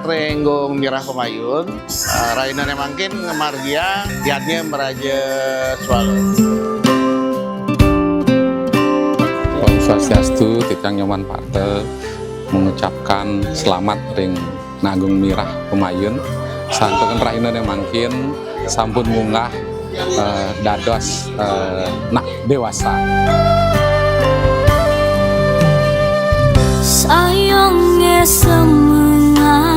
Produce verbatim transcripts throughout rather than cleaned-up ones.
Ring Gung Mirah Pemayun, eh, rahinané mangkin ngamargiang yadnya maraja swala. Om Swastiastu, titiang Nyoman Parta mengucapkan selamat ring Nah Gung Mirah Pemayun, santukan rahinané mangkin sampun munggah, eh, dados, eh, nak dewasa. Sayangé semengan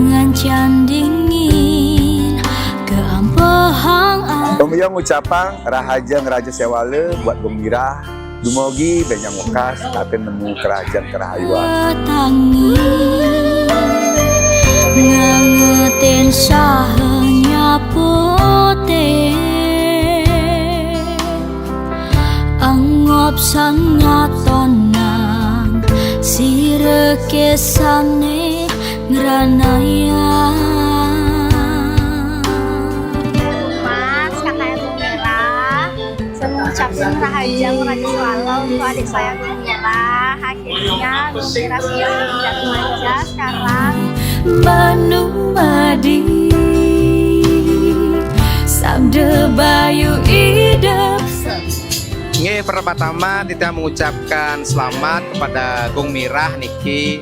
ngancan dingin, keampehang. Om Yong ngucapang rahajeng raja swala buat Gung Mirah. Dumogi bénjang wekas, tatin nemu karahajeng karahayuan. Tangi ngangetin saha nyaputin, anggap sangatonang sira kesané ngranayang. Mas, kakaknya Gung Mirah, saya mengucapkan rahajeng raja swala untuk adik saya Gung Mirah. Akhirnya Gung Mirah sudah menjadi raja sekarang. Manu Madi, Sabda Bayu Idep. Nggih, pertama-tama titiang mengucapkan selamat kepada Gung Mirah niki.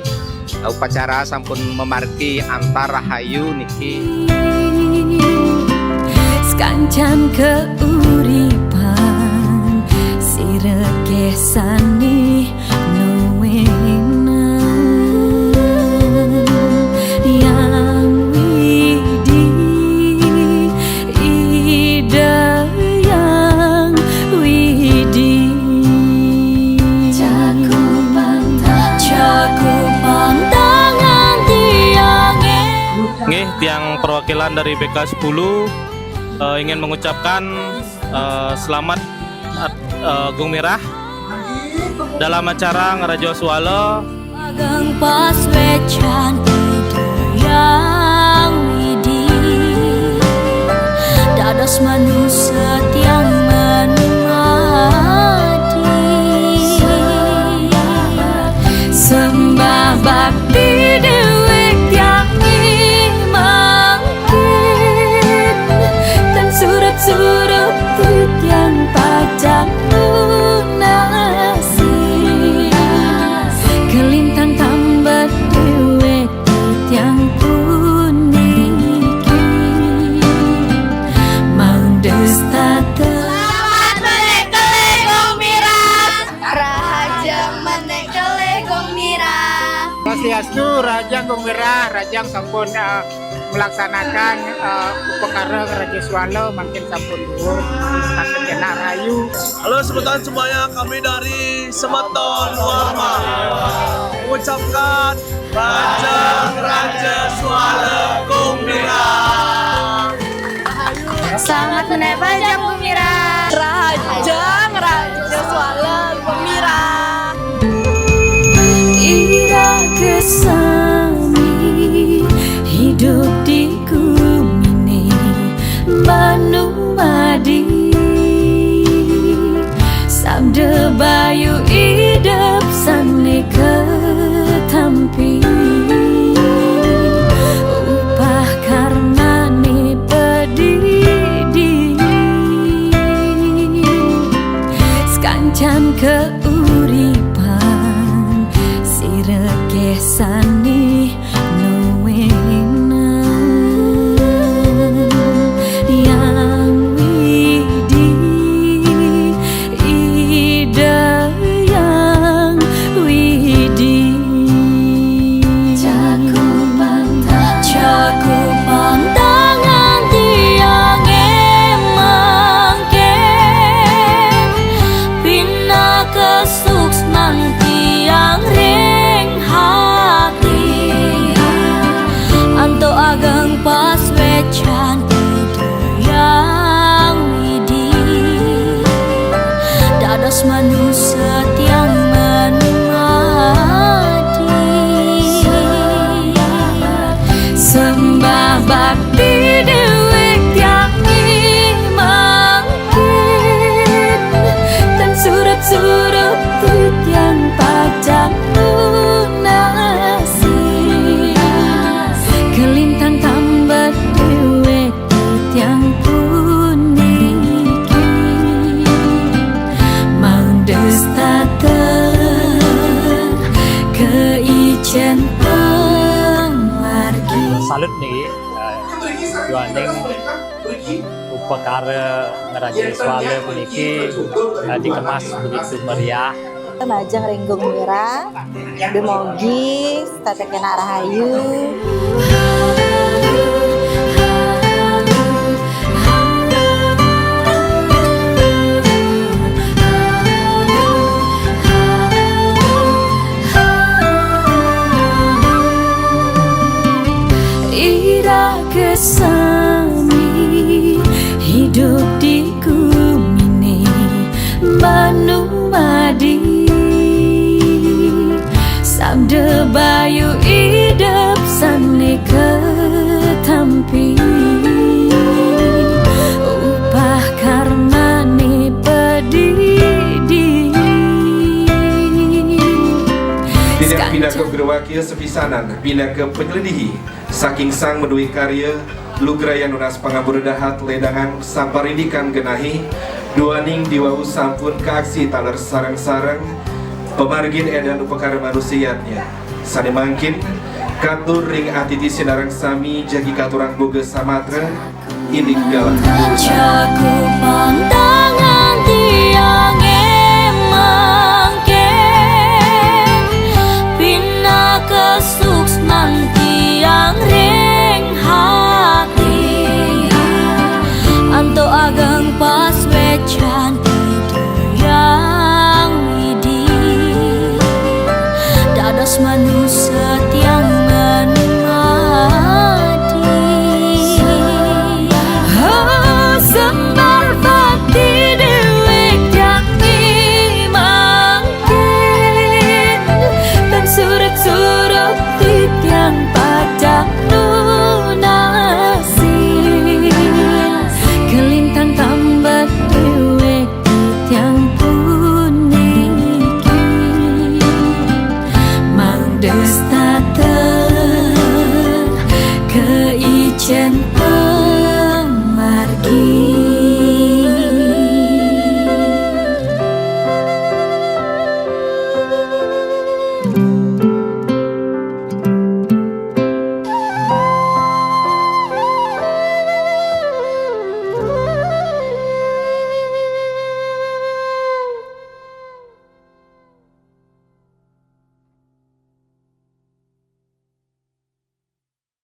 Upacara sampun mamargi antar rahayu niki. Sakancan kauripan sira kesané nuwunang Hyang Widi, Ida Hyang Widi. Cakupan, cakupan tangan tiangé. Nggih, tiang perwakilan dari B K sepuluh, eh, ingin mengucapkan, eh, selamat, eh, Gung Mirah dalam acara Ngaraja Swala. Ageng pas wecan Ida Hyang Widi, dados manusa tiang manumadi. Sembah bakti déwék tiang mangkin, tan surut-surut tiang pacang lunasi. Kalintang tambet déwék tiang puniki, mangda setata. Selamat menék kelih Gung Mirah. Rahajeng menék kelih Gung Mirah. Swastiastu, rahajeng Gung Mirah, rahajeng sampun, eh, melaksanakan, eh, upakara Ngaraja Swala mangkin sampun duur, sampun kenak rahayu. Halo semeton semuanya, kami dari Semeton Warma mengucapkan rahajeng Raja Swala Gung Mirah. Selamat menék rahajeng Gung Mirah. Rahajeng Raja Swala Gung Mirah. Ira kesami hidup di guminé manumadi. Sabda bayu idep sané katampi, upah karmané padidi. Sakancan kauripan sira kesané nuwunang Hyang Widi, Ida Hyang Widi. Cakupan, cakupan tangan tiangé mangkin, pinaka suksman tiang ring hati. Antuk ageng pas wecan Ida Hyang Widi, dados manusa tiang manumadi. Sembah bakti déwék tiang mangkin, tan surut-surut tiang pacang lunasi. Ning upakara ngranjing swala puniki, eh, dikemas begitu meriah. Majeng ring Gung Wira, dumugi setata kenak rahayu. Ira kesami hidup di gumine manumadi, sabda bayu idep sane ketampi, upah karmane pedidi. Pinaka, pinaka guru wakil sepisanan, pinaka penyelidihi saking Sang Meduwi Karya, lugrayan nunas pangapura dahat ledangan saparindikan genahi, duaning diwau sampun kaaksi taler sareng-sareng, pamargin edan upakara manusa yadnya. Sane mangkin, katur ring atiti sinareng sami jagi katurang boga samatra, indik galah. Cakupan